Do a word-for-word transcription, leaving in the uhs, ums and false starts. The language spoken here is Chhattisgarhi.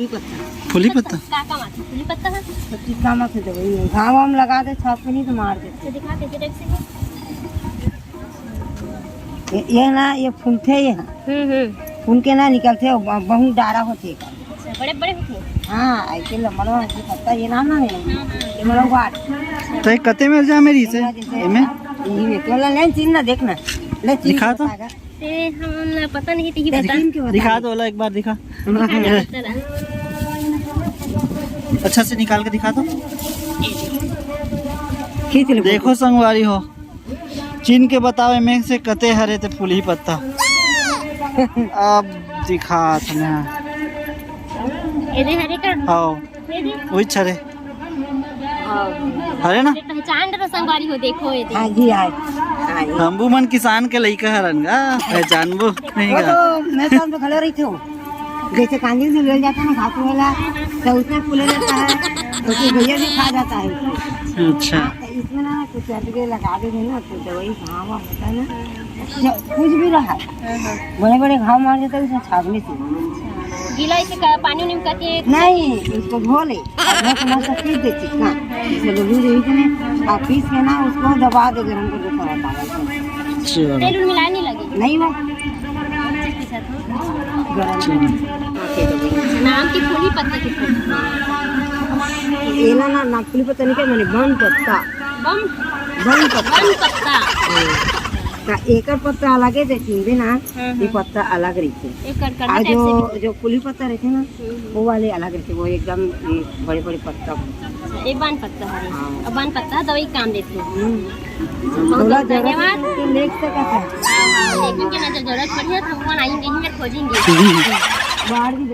फूली पत्ता। फूली पत्ता? का काम आथे फूली पत्ता ह? तो किस काम आथे दवाई में? घाव वाम लगा दे, छाप के नहीं तो मार देथे। तो दिखा कैसे टाइप से है? ये, ये ना, ये फूलथे ये ह। हम्म, हम्म। फूल के ना निकलथे, ब-, बहुत डारा होथे एकर। अच्छा, बड़े बड़े होथे। हाँ, ऐसे लंबा लंबा होथे पत्ता, ये नाम ना है। हाँ, हाँ। ये मतलब वाट। तो ये कते में जा मेरी से? जैसे एमे? यही में। तो ला लेन चिन्ह ना देखना। ले चिन्ह दिखा तो। बताएगा। ए, हम ना पता नहीं, तेही बता। चिन्ह के बता। दिखा दो ला एक बार, दिखा। हाँ, हाँ। अच्छा से निकाल के दिखा दो। खींच ले। देखो संगवारी हो, चिन्ह के बताओ, एमे से कते हरे ते फूली पत्ता। अब दिखात ना। एदे हरे का? आओ। एदे? वही छरे। हाँ। हरे ना? पहचान रहे संगवारी हो, देखो एदे। हाँ जी, हाँ। हाँ जी। हमबू मन किसान के लइका हरन गा, पहचानबो नहीं वो गा। तो मैं तो, हम तो खड़े रही थे। जैसे कांदी से ले जाता है ना घास वाला, तो उसमें फूले रहता है, तो फिर भैया भी खा जाता है। अच्छा। तो इसमें ना कुछ अटके लगा देंगे ना, तो दवाई घाव होता है ना, कुछ भी रहा, हाँ, हाँ। बड़े बड़े घाव मार देता है उसमें छागने से। गीला इसे का, पानी उनी में करके नहीं, उसको धो ले, धो के मस्त पीस दे चिकना, इसे लोग भी यही के ना, आप पीस के ना उसको दबा दे गरम करके थोड़ा तावा से। चलो। तेल उल मिलाए नहीं लगे? नहीं वो। गरम। चलो। नाम की फूली पत्ता की फूल। एला ना, ना फूली पत्ता नहीं क्या, माने बम पत्ता। बम? बम पत्ता। बम पत्ता। हाँ। का एकर पत्ता अलग है, जे चिंबे ना, हाँ, ये हाँ। पत्ता अलग रहिथे। एकर करना और जो, कैसे? जो फूली पत्ता रहिथे ना, हम्म। वो वाले अलग रहिथे, वो एकदम, ये बड़े-बड़े पत्ता। अच्छा, ये बान पत्ता हरे। हाँ। अब बान पत्ता दवाई काम देथे। हम्म। बहुत थोड़ा बहुत जरूरत धन्यवाद। हो तो ले सकत है। हाँ, हाँ, लेकिन के ना जब जरूरत पड़ी है तो फोन आएंगे ही, मैं खोजेंगे। बाहर भी